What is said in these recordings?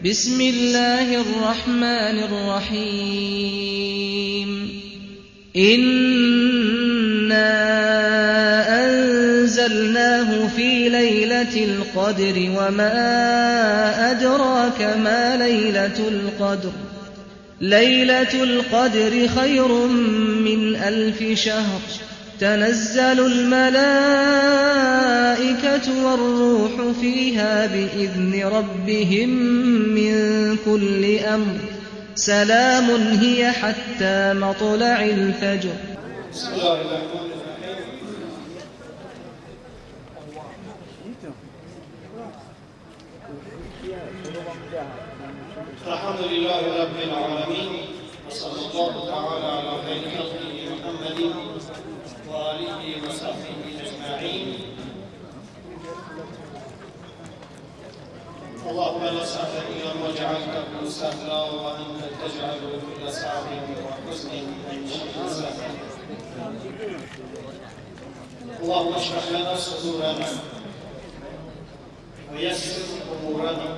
بسم الله الرحمن الرحيم. إنا أنزلناه في ليلة القدر وما أدراك ما ليلة القدر. ليلة القدر خير من 1000 شهر. تنزل الملائكة والروح فيها بإذن ربهم من كل أمر. سلام هي حتى مطلع الفجر. بسم الله الرحمن الرحيم. الحمد لله رب العالمين، وصلى الله تعالى على خير خلقه محمد وآله وصحبه أجمعين. اللهم لا سهل إلا ما جعلته سهلا وأنت تجعل كل صعب وحزن إن شئت سهلا. اللهم اشرح لنا صدورنا ويسر أمورنا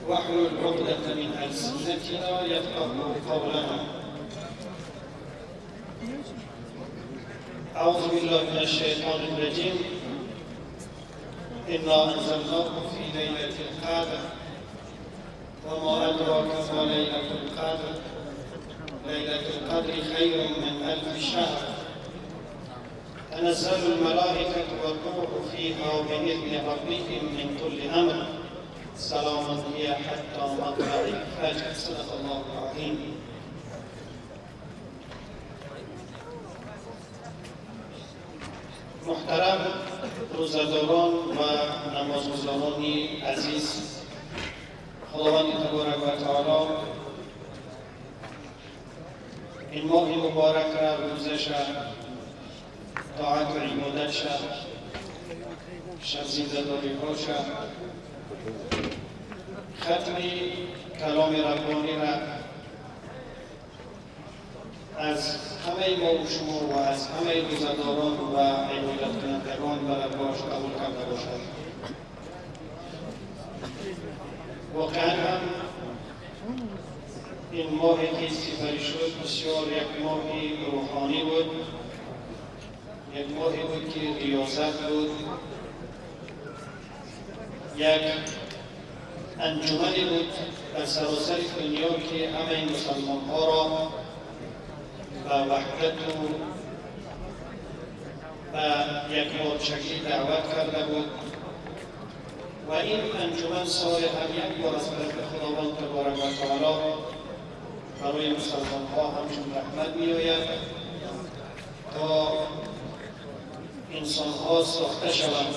واحلل عقدة من ألسنتنا يفقهوا قولنا. أعوذ بالله من الشيطان الرجيم. إنا أنزلناه في ليلة القدر وما أدراك ما ليلة القدر. ليلة القدر خير من 1000 شهر. تنزل الملائكة والروح فيها بإذن ربهم من كل أمر. سلام هي حتى مطلع الفجر. صدق الله العظيم. محترم روزه‌داران و نمازگزاران عزیز، خداوند تبارک و تعالی این ماه مبارک را روزه شد، طاعت و عبادت شد، شب زنده‌داری ها شد، ختم کلام ربانی را از همه ما و شما و از همه روزه‌داران و عبادت کنندگان برای باش قبول کرده باشد. واقعا هم این ماهی که سپری شد بسیار یک ماه روحانی بود، یک ماهی بود که ریاضت بود، یک انجمنی بود در سراسر دنیا که همه مسلمان ها را به وحدت و به یکپارچگی دعوت کرده بود و این انجمن سال هم یک بار از طرف خداوند تبارک و تعالی برای مسلمان ها همچون رحمت می آید تا انسان ها ساخته شوند،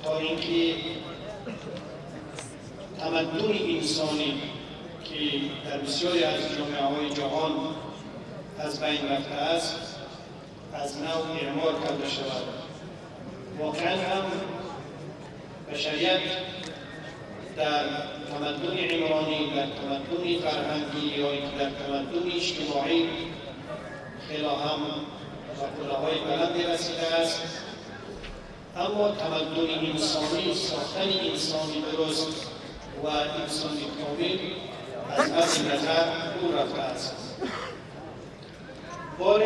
تا اینکه تمدن انسانی که در بسیاری از جامعه های جهان از بین رفته است از نو اعمار کرده شود. واقعا هم بشریت در تمدن عمرانی، در تمدن فرهنگی یا اینکه در تمدن اجتماعی خیلی هم به قله‌های بلندی رسیده است، اما تمدن انسانی، ساختن انسانی درست و انسانی کامل از مد نظر دور رفته است. بار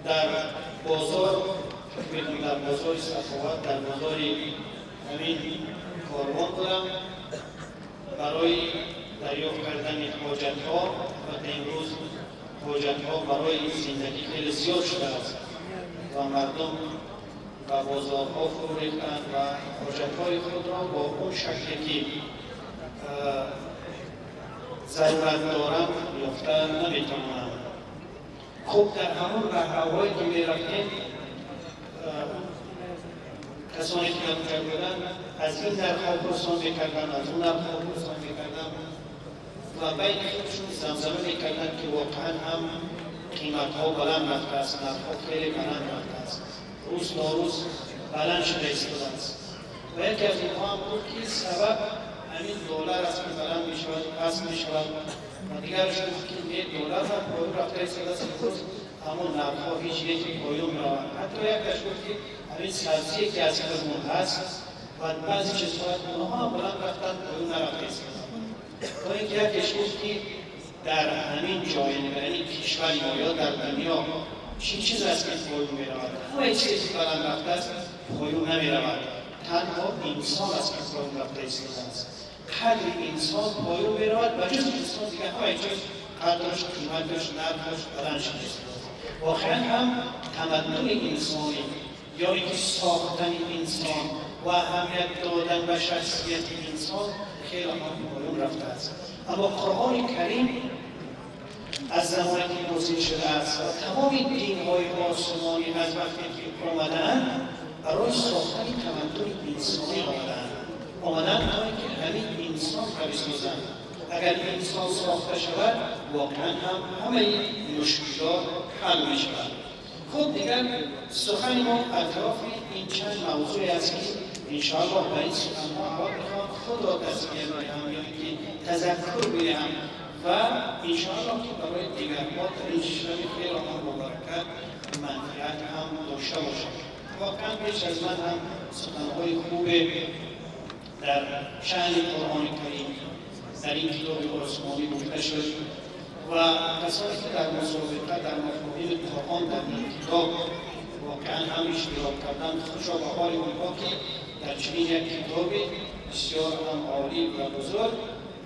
در بازار، فکر در بازار سخاوت، در بازار همین کاروان بودم برای دریافت کردن حاجت‌ها و امروز حاجت‌ها برای زندگی خیلی زیاد شده است و مردم و بازارها فرو ریختند و حاجت‌های خود را با اون شکلی که ضرورت دارند یافته نمی‌توانند. در همون راهروهایی که می‌رفتیم، کسانی که در اونجا بودند از این درها پرسان می‌کردند، از اون درها پرسان می‌کردند و بین خودشون زمزمه می‌کردند که واقعاً هم قیمت‌ها بلند رفته است، نرخ‌ها خیلی بلند رفته است، روز تا روز بلند شده ایستاده است. و یکی از اینها هم گفت که سبب همین دلار است که بلند می‌شود، پس می‌شود. و دیگرش گفت که نه، دلار هم پایین رفته ایستاده است، امروز همون نرخ‌ها هیچ یکی پایین می‌روند. حتی یکیش گفت که همین سبزی که از خودمون هست و بعضی چیزها اونها هم بلند رفتن، پایون نرفته ایستادند. تا اینکه یکیش گفت که در همین جای، یعنی کشور ما یا در دنیا چی چیز است که پایون میرود؟ همه چیز بلند رفته است، پایون نمیرود. تنها انسان است که پایون رفته ایستاده است. قدر انسان پایون میرود و جز انسان دیگه همه چیز قدرش، قیمتش، نرخش بلند شده است. واقعا هم تمدن انسانی یا اینکه ساختن انسان و اهمیت دادن به شخصیت انسان خیلی هم پایون رفته است. اما قرآن کریم از زمانی که نازل شده است و تمام دین‌های آسمانی از وقتی که آمده‌اند برای ساختن تمدن انسانی آمده‌اند، آمده‌اند تا اینکه همین انسان را بسازند. اگر انسان ساخته شود واقعا هم همه مشکلات حل می شود. خب دیگر سخن ما اطراف این چند موضوعی است که انشاءالله به این سخنها اول میخوام خود را تزکیه بدهم یا اینکه تذکر بدهم و انشاءالله که برای دیگرها در این شب خیلی هم مبارکت منفعت هم داشته باشد. واقعا پیش از من هم سخنهای خوب در شأن قرآن کریم در این کتاب آسمانی گفته شد و کسانی که در مسابقه در مفاهیم قرآن در این کتاب واقعا هم اشتراک کردند، خوشا به حال اونها که در چنین یک کتاب بسیار هم عالی و بزرگ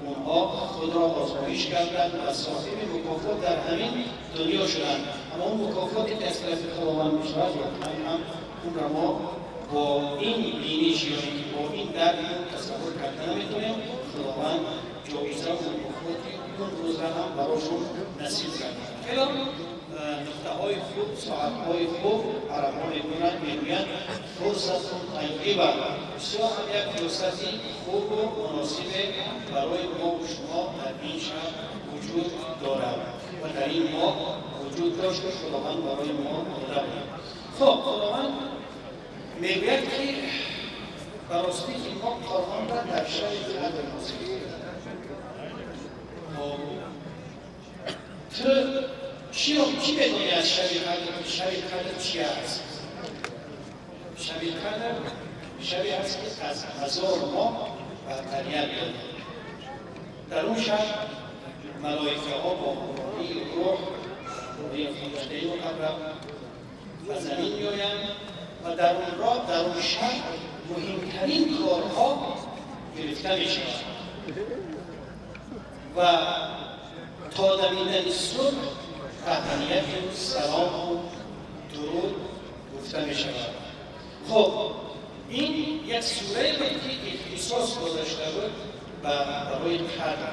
اونها خود را آزمایش کردند و صاحب مکافات در همین دنیا شدند. اما اون مکافاتی که از طرف خداوند میشود واقعا هم اون را ما با این بینش یا اینکه با این درک تصور کرده نمیتونیم. خداوند جایزه و مکافات اون روز را هم براشون نصیب کرد. خیلی نقطه های خوب، ساعت های خوب عرب ها میگویند فرصت طیبه، بسیار هم یک فرصتی خوب و مناسب برای ما و شما در این شب وجود دارد و در این ماه وجود داشت که خداوند برای ما داده بود. خب خداوند میگوید که براستی که ما قرآن را در شب قدر نازل کردیم. تو چی بدونی از شب قدر؟ شب قدر چی است؟ شب قدر شبی است که از 1000 ماه برتریت دارد. در اون شب ملائکه ها با همراهی روح روحی فرشته مقرب و زمین میآیند و در اون راه در اون شب مهمترین کارها گرفته می شود و تا دمیدن صبح تهنیت و سلام و درود گفته می شود. خب این یک سوره بود که اختصاص گذاشته بود برای قدر.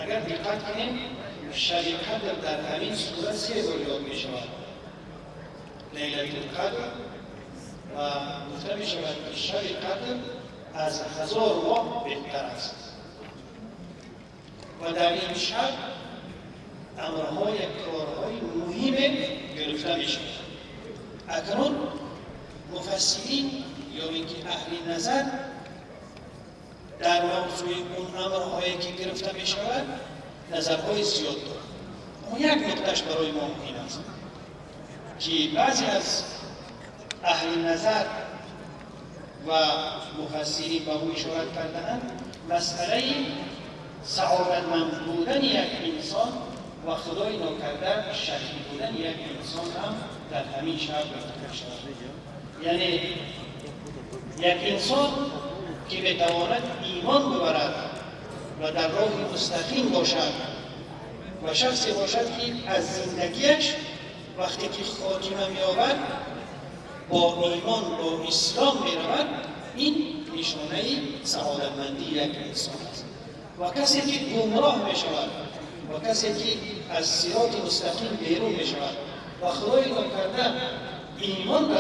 اگر دقت کنیم شب قدر در همین سوره 3 بار یاد می شود. لیلة القدر و گفته می شود که شب قدر از 1000 ماه بهتر است و در این شب امرهای کارهای مهم گرفته می شود. اکنون مفسرین یا اینکه اهل نظر در موضوع اون امرهایی که گرفته می شود نظرهای زیاد دارند. اما یک نکتهش برای ما مهم است که بعضی از اهل نظر و مفسرین به او اشاره کرده‌اند، مسئله سعادتمند بودن یک انسان و خدای ناکرده شهید بودن یک انسان هم در همین شب گرفته شود. یعنی یک انسان که بتواند ایمان ببرد و در راه مستقیم باشد و شخصی باشد که از زندگیش وقتی که خاتمه می‌یابد با ایمان با اسلام می‌رود، این نشانه سعادتمندی یک انسان است. و کسی که گمراه می‌شود و کسی که از صراط مستقیم بیرون می‌شود و خدای ناکرده ایمان را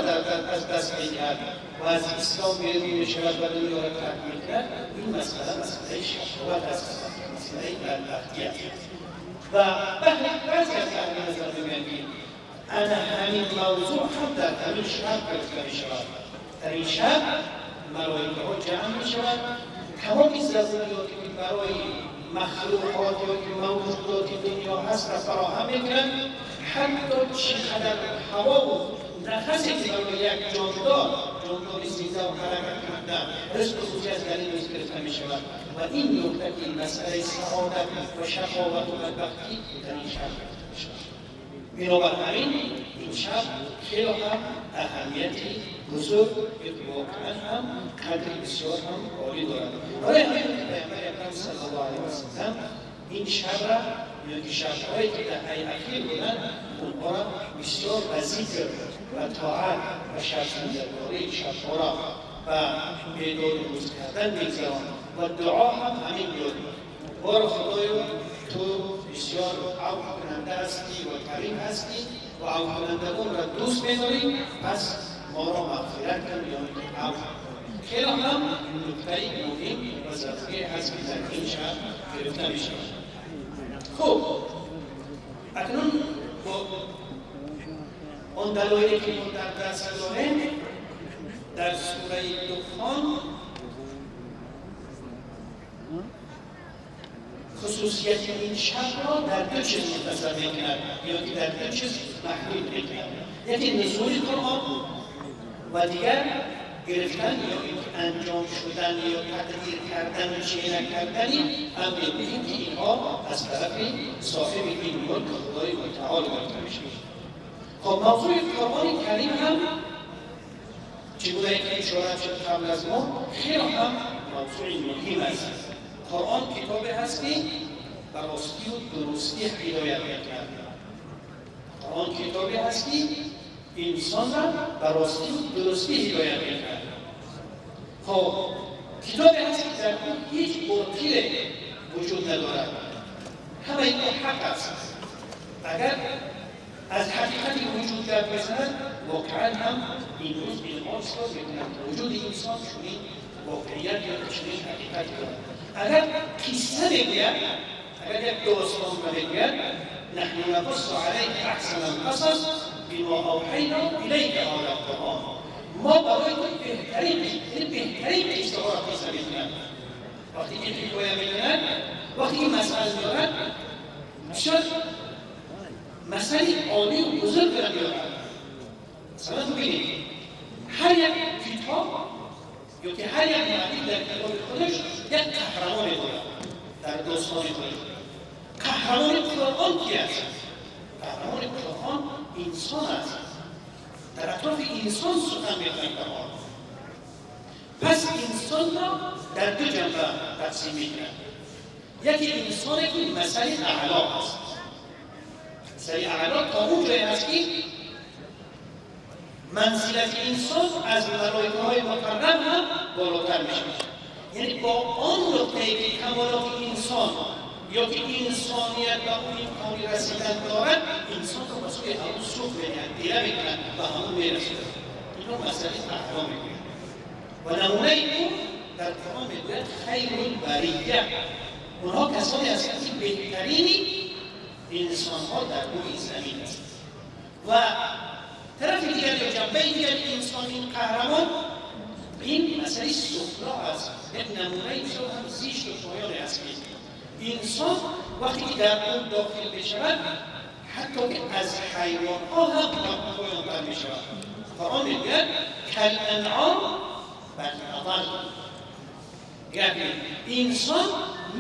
از دست می‌دهد و از اسلام بیرون می‌شود و دنیا را ترک می‌کند، این مسئله مسئله شهوت است، مسئله بدبختی است. و بعضی از اهل نظر می‌گویند انا همین موضوع هم در همین شب گرفته می شود. در این شب ملائکه ها جمع می شود، تمام ضروریاتی که برای مخلوقات یا که موجودات دنیا هست را فراهم می کنند، حتی چقدر هوا و نفسی که برای یک جاندار ҷондори зинда ва ҳаракат кунанда ризқу рӯзӣ аз дар ин рӯз гирифта мешавад. Ва ин нукта ки масъалаи саодат ва шақоват ва бадбахтӣ дар ин шаб гирифта мешавад. Бинобар ҳамин ин шаб хеле ҳам аҳамияти бузург, воқеан ҳам қадри бисёр ҳам олӣ дорад. Барои ҳамин Паёмбари акрам саллаллоҳу алайҳи васаллам ин шабра ё ки шабҳое ки даҳаи ахир буданд, онҳоро бисёр ба зикр ва тоат ва шабзиндадории шабҳоро ва бедору рӯз кардан мегузаронд. Ва дуо ҳам ҳамин буд: бор Худоё, ту бисёр афв кунанда ҳастӣ ва карим ҳастӣ ва афв кунандагонро дӯст медорӣ, пас моро мағфират кун ё ки афв кун. Хеле ҳам нуктаи муҳим ва зарурӣ ҳаст ки дар ин шаб гирифта мешавад. Хуб, акнун бо он далоиле ки мо дар даст дорем, дар сураи Духон хусусияти ин шабро дар ду чиз мухтасар мекунад ё ки дар ду чиз маҳдуд мекунад: яке нузули Қуръон ва дигар гирифтан ё инки анҷом шудан ё тақдир кардан ва чена кардани амри муҳим, ки инҳо аз тарафи соҳиби ин мулк Худои мутаол гирифта мешавад. Хоб, мавзӯи Қуръони Карим ҳам чигуна ки ишора шуд қабл аз мо, хеле ҳам мавзӯи муҳим аст. Қуръон китобе ҳаст ки ба ростию дурустӣ ҳидоят мекунад. Қуръон китобе ҳаст ки инсонро ба ростию дурустӣ ҳидоят мекунад. Хоб, китобе ҳаст ки дар он ҳеҷ ботиле вуҷуд надорад, ҳамаи он ҳақ аст. Агар аз ҳақиқати вуҷуд гап мезанад, воқеан ҳам имрӯз инҳо исбот мекунанд ки вуҷуди инсон чунин воқеият ё чунин ҳақиқат дорад. Агар қисса мегӯяд, агар як достонро мегӯяд, наҳну нақуссу алайка аҳсана алқасас бима авҳайна илайка ҳаза алқуръон, мо барои ту беҳтарин қиссаҳоро қисса мекунад. Вақте ки ҳикоя мекунад, вақте ки масъала дорад, бисёр масъалаи олию бузургро меорад. Масалан, бубинед, ҳар як китоб ё ки ҳар як муаллиф дар китоби худаш як қаҳрамоне дорад дар достони худаш. Қаҳрамони Қуръон ки аст? Қаҳрамони Қуръон инсон аст. Дар атрофи инсон сухан мекунад Қуръон. Пас инсонро дар ду ҷанба тақсим мекунад. Яке инсоне ки масали аъло аст. Масали аъло то он ҷое аст ки манзилати инсон аз малоикаҳои муқарраб ҳам болотар мешавад. Яъне бо он нуқтае ки камолоти инсон ё ки инсоният ба он имкони расидан дорад, инсонро ба сӯи ҳамон суқ медиҳад, дира мекунад ва ҳамон мерасонад. Инро масъалаи аъло мегӯяд. Ва намунаи ӯ дар Қуръон мегӯяд хайрул бария. Онҳо касоне ҳастанд ки беҳтарини инсонҳо дар рӯи замин ҳастанд. Ва тарафи дигар ё ҷанбаи дигари инсон, ин қаҳрамон, ин масъалаи суфло аст. Як намунаи бисёр ҳам зишту шоёне аст ки инсон вақте ки дар он дохил мешавад, ҳатто ки аз ҳайвонҳо ҳам поёнтар мешавад. Қуръон мегӯяд кал-анъом бал адал. Яъне инсон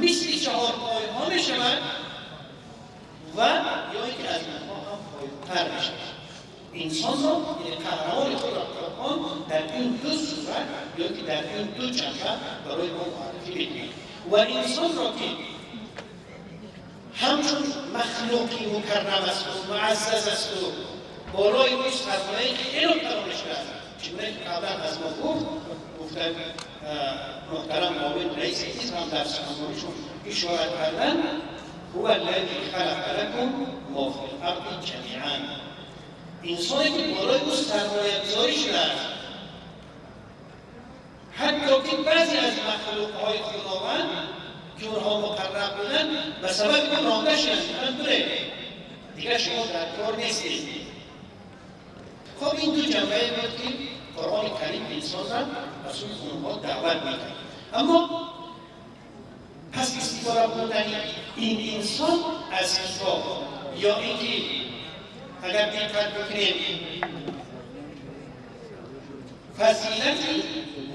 мисли чаҳорпойҳо мешавад ва ё ин ки аз онҳо ҳам поёнтар мешавад. Инсонро, яъне қаҳрамони худро Қуръон дар ин ду сурат ё ки дар ин ду ҷанба барои мо муаррифӣ мекунад. Ва инсонро ки ҳамчун махлуқи мукаррам асту муаззаз асту болои ӯ сармояи хеле калон шудааст, чигуна ки қаблан аз мо гуфтанд, муҳтарам муовин раиси ҳизб ҳам дар суханронишон ишора карданд: ҳува аллази халақа лакум мо фил арди ҷамиан. Инсоне ки болои ӯ сармоягузорӣ шудааст, ҳатто ки баъзе аз махлуқҳои Худованд ки онҳо муқарраб буданд, ба сабаби он ронда шуданд, гуфтанд бире, дигар шумо дар кор нестед. Хоб, ин ду ҷанбае буд ки Қуръони Карим инсонро ба сӯи онҳо даъват мекард. Аммо пас истифода бурдани ин инсон аз китоб ё ин ки агар диққат бикунем, Фазилати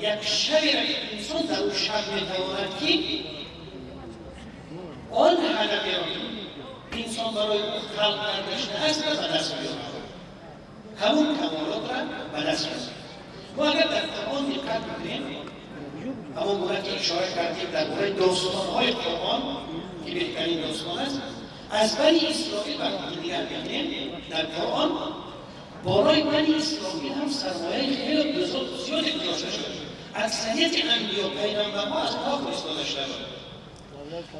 як шабе ки инсон дар он шаб метавонад ки он ҳадаферо ки инсон барои ӯ халқ карда шудааст ба даст биёрад, ҳамун камолотро ба даст биёрад. Мо агар дар Қуръон диққат бикунем, ҳамон гуна ки ишора кардем дар бораи достонҳои Қуръон, ки беҳтарин достон аст, аз Бани Исроил вақте дигар бинем, дар Қуръон барои Бани Исроил ҳам сармояи хеле зиёде гузошта шуд. Аксарияти анбиё, пайғамбарҳо аз онҳо фиристода шуда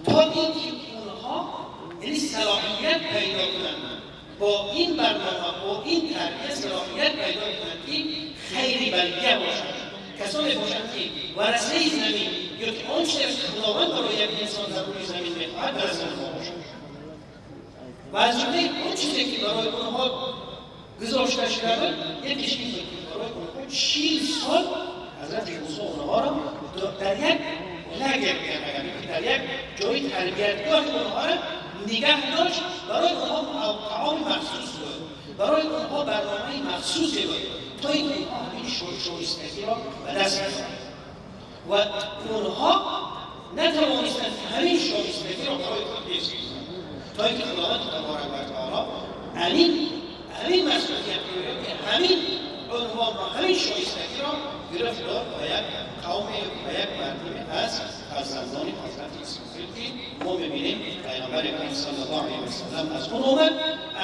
то инки онҳо, яъне, салоҳият пайдо кунанд, бо ин барнома, бо ин тарбия салоҳият пайдо кунанд, ки хайри бария бошанд, касоне бошанд, ки варасаи замин ё ки он чизе ки Худованд барои як инсон дар рӯи замин мехоҳад, дар онҳо бошад. Ва аз ҷумлаи он чизе ки барои онҳо гузошта шуда буд, якеш ин буд, ки барои онҳо 40 сол Ҳазрати Мусо онҳоро дар як лагер, ки дар як ҷои тарбиятгоҳ онҳоро нигаҳ дошт. Барои онҳо таоми махсус буд, барои онҳо барномаи махсусе буд, то ин ки онҳо ҳамин шоистагиро ба даст биёранд. Ва онҳо натавонистанд ҳамин шоистагиро барои худ ҳифз кунанд, то ин ки Худованди таборак ва таоло ҳамин масъулиятро, ки ҳамин унвонро, ҳамин шоистагиро гирифт, дод ба як қавме, ба як мардуме аз фарзандони Ҳазрати Исроил, ки мо мебинем, Пайғамбари акрам саллаллоҳу алайҳи васаллам аз он омад,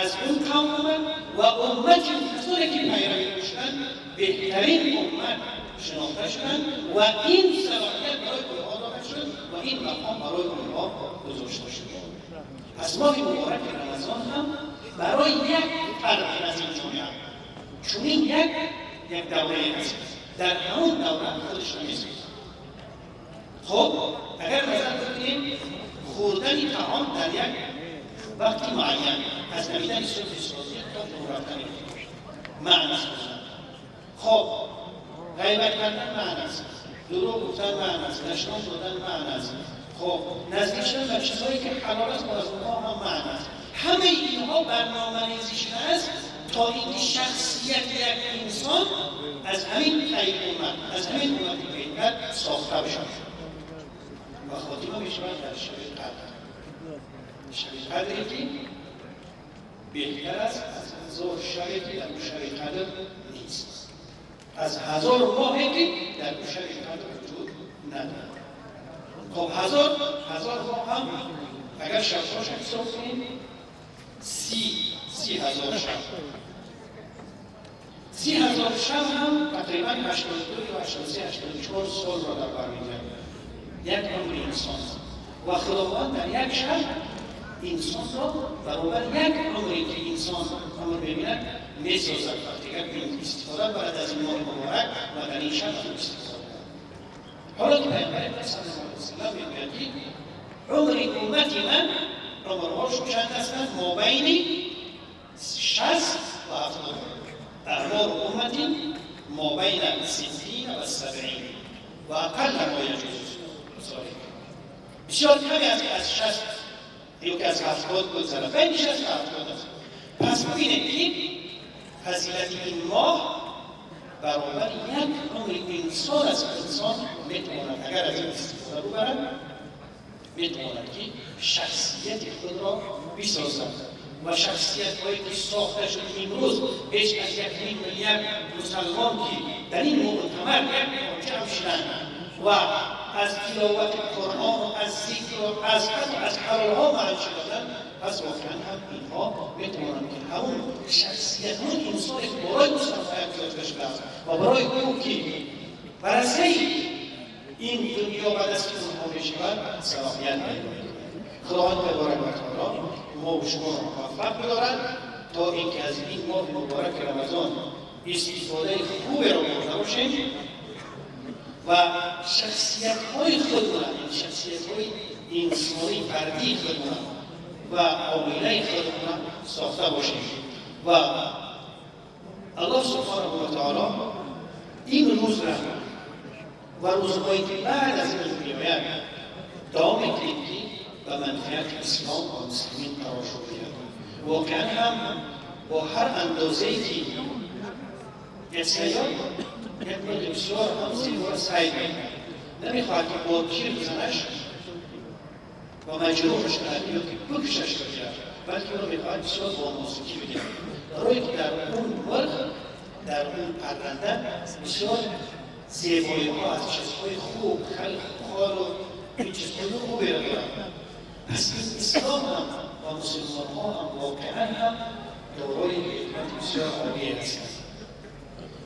аз он қавм омад ва уммати касоне ки пайравӣ доштанд, беҳтарин уммат шинохта шуданд ва ин салоҳият барои онҳо дода шуд ва ин мақом барои онҳо гузошта шуд. Пас моҳи мубораки Рамазон ҳам барои як фард аз ин ҷомеа чунин як даврае аст, дар ҳамон давра худашро месозад. Хуб, агар назар бикунем, хӯрдани таом дар як вақти муайян, аз дамидани субҳи содиқ то фурӯ рафтани манъ аст. Хоб, ғайбат кардан манъ аст, дурӯғ гуфтан манъ аст, дашном додан манъ аст, хоб, наздик шудан ба чизҳое ки ҳалол аст, аз онҳо ҳам манъ аст. Ҳамаи инҳо барномарезӣ шудааст, то инки шахсияти як инсон аз ҳамин хайр уммат, аз ҳамин уммати беҳтар сохта бишавад. Ва хотима мешавад дар Шаби Қадр, Шаби Қадре ки беҳтар аст аз 1000 шабе ки дар он Шаби Қадр нест, аз 1000 моҳе ки дар он Шаби Қадр вуҷуд надорад. Хоб, ҳазор моҳ ҳам агар шабҳоша ҳисоб кунем, 30,000 шаб, 30,000 шаб ҳам тақрибан 82 ё 83, 84 солро дар бар мегирад, як умри инсон. Ва Худованд дар як шаб инсонро баробар як умре ки инсон умр мебинад месозад, вақте истифода барад аз ин моҳи муборак ва дар ин шаб аз он истифода барад. Ҳоло ки Пайғамбари саллаллоҳу алайҳи васаллам мегӯяд, ки умри уммати ман, умрҳошон чанд ҳастанд? Мобайни 60 ва 70. أعمار أمتي ما بين 60 و 70 و أقل ما يجوز. بسیار کمی است که از 60 یا که از 70 بگذرد، بین 60 و 70 است. پس ببینید که فضیلت این ماه برابر یک عمر انسان است که انسان میتواند اگر از این استفاده ببرد، میتواند که شخصیت خود را بسازد. و شخصیت هایی که ساخته شد امروز، بیش از 1.5 میلیارد مسلمان که در این مؤتمر یک جمع شدند و از تلاوت قرآن و از ذکر و از حتی از حلال ها منع شدند، پس واقعا هم اینها میتوانند که همون شخصیت، همون انسانی که برای مسلمان گذاشته شده است و برای او که ورثه این دنیا به دست اونها میشود، صلاحیت پیدا میکند. خداوند تبارک و تعالی ما و شما را موفق بدارد تا اینکه از این ماه مبارک رمضان استفاده خوبی را برده باشیم و شخصیت های خودمون، شخصیت های انسانی فردی خودمون و عائله خودمون ساخته باشیم. و الله سبحانه و تعالی این روز را و روزهایی که بعد از این میآید دعا میکنیم که به منفعت اسلام و مسلمین قرار شده. واقعا هم با هر اندازه‌ای که یک سیار یک مرغ بسیار هم زیبا صید میکرد. نمیخواهد که با تیر بزنش و مجروحش کند یا که بکشش بگیرد، بلکه او میخواهد بسیار با نازکی بگیرد، برای که در اون مرغ، در اون پرنده بسیار زیبایی ها از چیزهای خوب، خلق خال و این چیزهای خوبی را دارد. پس این اسلام هم و مسلمان ها هم واقعا هم دارای حکمت بسیار عالی هستند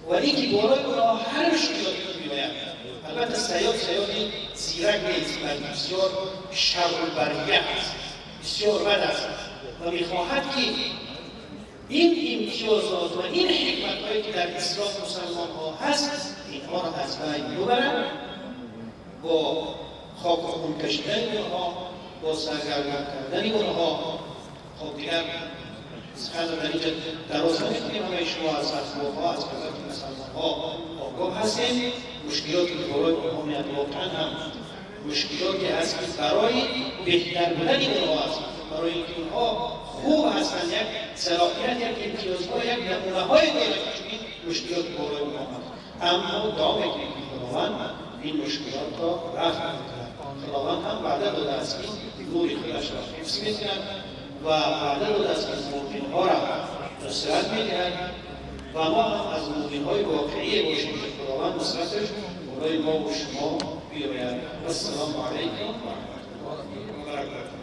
و اینکه بالای اونها هر مشکلاتی میآید، البته صیاد صیادی زیرک نیست، بلکه بسیار شر البریه است، بسیار بد است و میخواهد که این امتیازات و این حکمت هایی که در اسلام مسلمان ها هست اینها را از بین ببرند، با خاک و خون کشیدن اونها، با سرگردان کردن اونها. خب دیگر سخن را در اینجا دراز نمی‌کنیم. همه شما از اخبارها، از قضاوت مسلمان ها آگاه هستیم. مشکلاتی که برای اونها میاد واقعا هم مشکلاتی هست که برای بهتر بودن اونها هست، برای اینکه اونها خوب هستند، یک صلاحیت، یک امتیازها، یک نمونه های داره که چنین مشکلات برای اونها هست. اما دعا میکنیم که خداوند این مشکلات را رفع میکند. خداوند هم وعده داده است که نور خودش را حفظ میکند و وعده داده است که مؤمنها را نصرت میدهد و ما هم از مؤمنهای واقعی باشیم که خداوند نصرتش برای ما و شما بیاید. السلام علیکم و رحمت الله و برکاته.